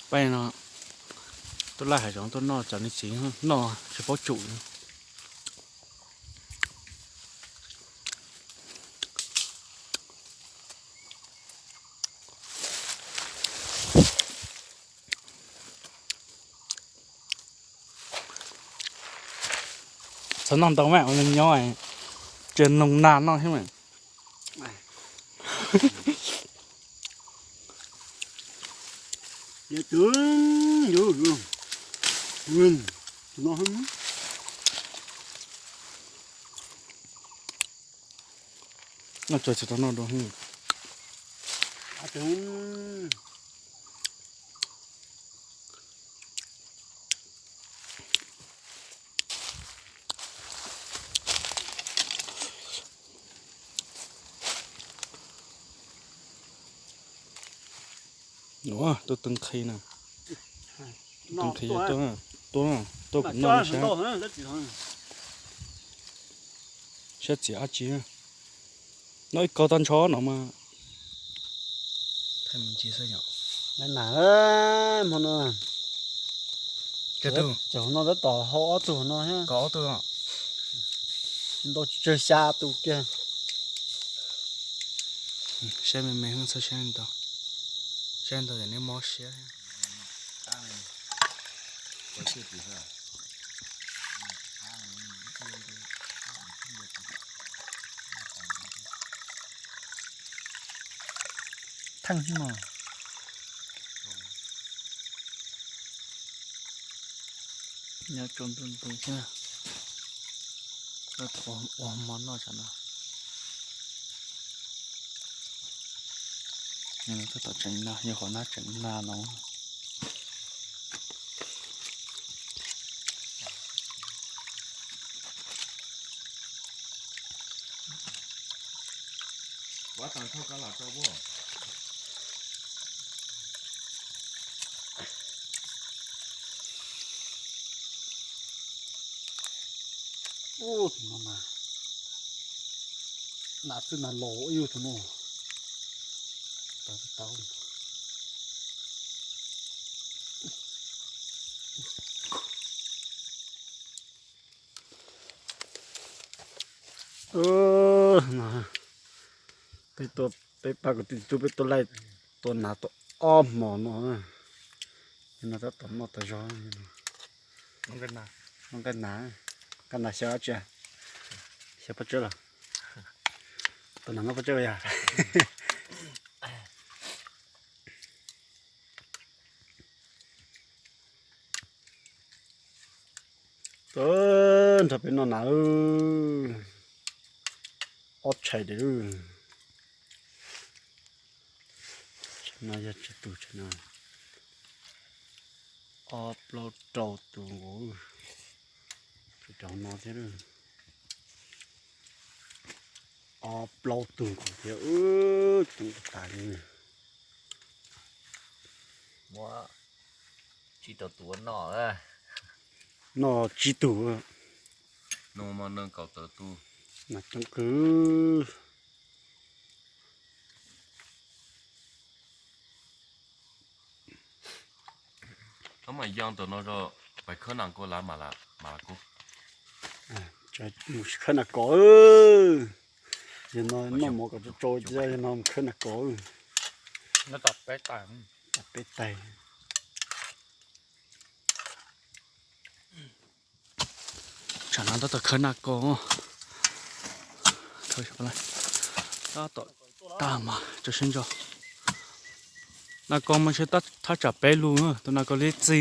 Peb no tuaj laij hav zoov tuaj noj cov niag txiv noj tsis paub tsum. Txhob noj ntau mas ua nyob tsis noog nag noj thiab mas. Noj tso tsis tau noj dua. Ua, tuaj tw nqhi na. Tw nqhi tuaj, tuaj, tuaj kuv noj sab, sab txiav dab tsi. Noj ib ko tag nrho no mas. Thaij me ntsis xwb yom. Nas hmo no cov no tab tom hau ob tug no thiab. Kov ob tug os. Tsis ntau, tsis tsawg xya tus kiag. Saib me me, txhob saib ntau, saib ntau ces neb mob siab. Theej no. Nyob rau ntu ntu thiab. Ua hmo noj tsam no. Tab tom tseem nag, yog qhov nag tseem nag no. Tus no mas, nas txwj nas los ib yug tus no. Tau, tau. Peb tuaj, peb pab kwv tij tub peb tuaj laij tua nas tau ob hmos no. No tab tom noj tas zog. Noj nqaij nas, nqaij nas xyaw dab tsi? Xyaw pob tsawb los? Tua nas noj pob tsawb yog. Nrog peb noj nas, ob tshais li. No yog tsib tus no, ob plaub rau tus nkaus, rau no thiab. Ob plaub tug nkaus thiab, coob tas li. Muab tsib rau tus noj, noj tsib tug. Noj kaum tawm tus. Nas coob kawg. Ob mas yoo ntawm no pais khawb nas kos lawm, mam li kub. Mus khawb nas kos. Yog no noj mov kom tsau tsau, yog no mus khawb nas kos. Peb tais. Tsam no tab tom khawb nas kos. Tab tom tag mas tso sib ntso. Nas kos mas ntshe thaj tsam peb lus, tus nas kos liab txi.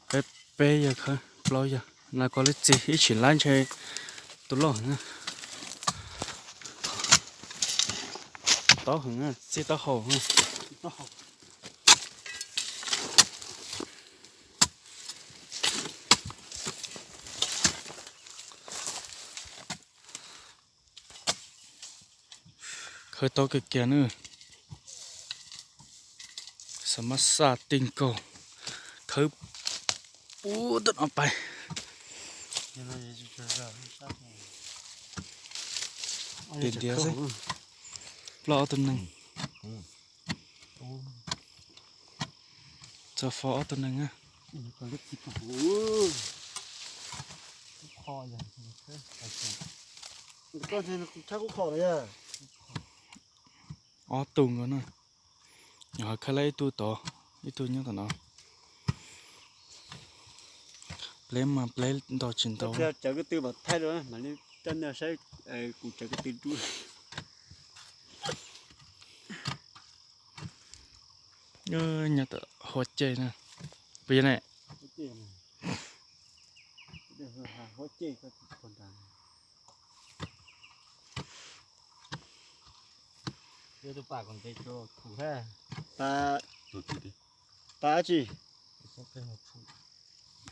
Peb, peb yawg khawb plaub yawg, nas kos liab txi ib tsis laib ntshe tus loj heev. Taub heev, txi taub hau. Khawb taub kiag kiag na. Xa mab xaj tij nkaus, khawb puag tom no pais. Yog no yog tsis tshua zoo, sab no. Tiag tiag xwb. Ploj ob tug neeg. Txog fo ob tug neeg na. Ob tug nkaus na. Yog hais khawb lab ib tug tod, ib tug nyob tom no. Pleb mas pleb ntau tsis ntau. Cov ko tw mam thaij rau mam li coj nej saib kuv cov ko tw dua. Nyob tom huab ceg na. Puas yog ne? Tus pam kom ntev tsuas khum thiab. Pam dab tsi?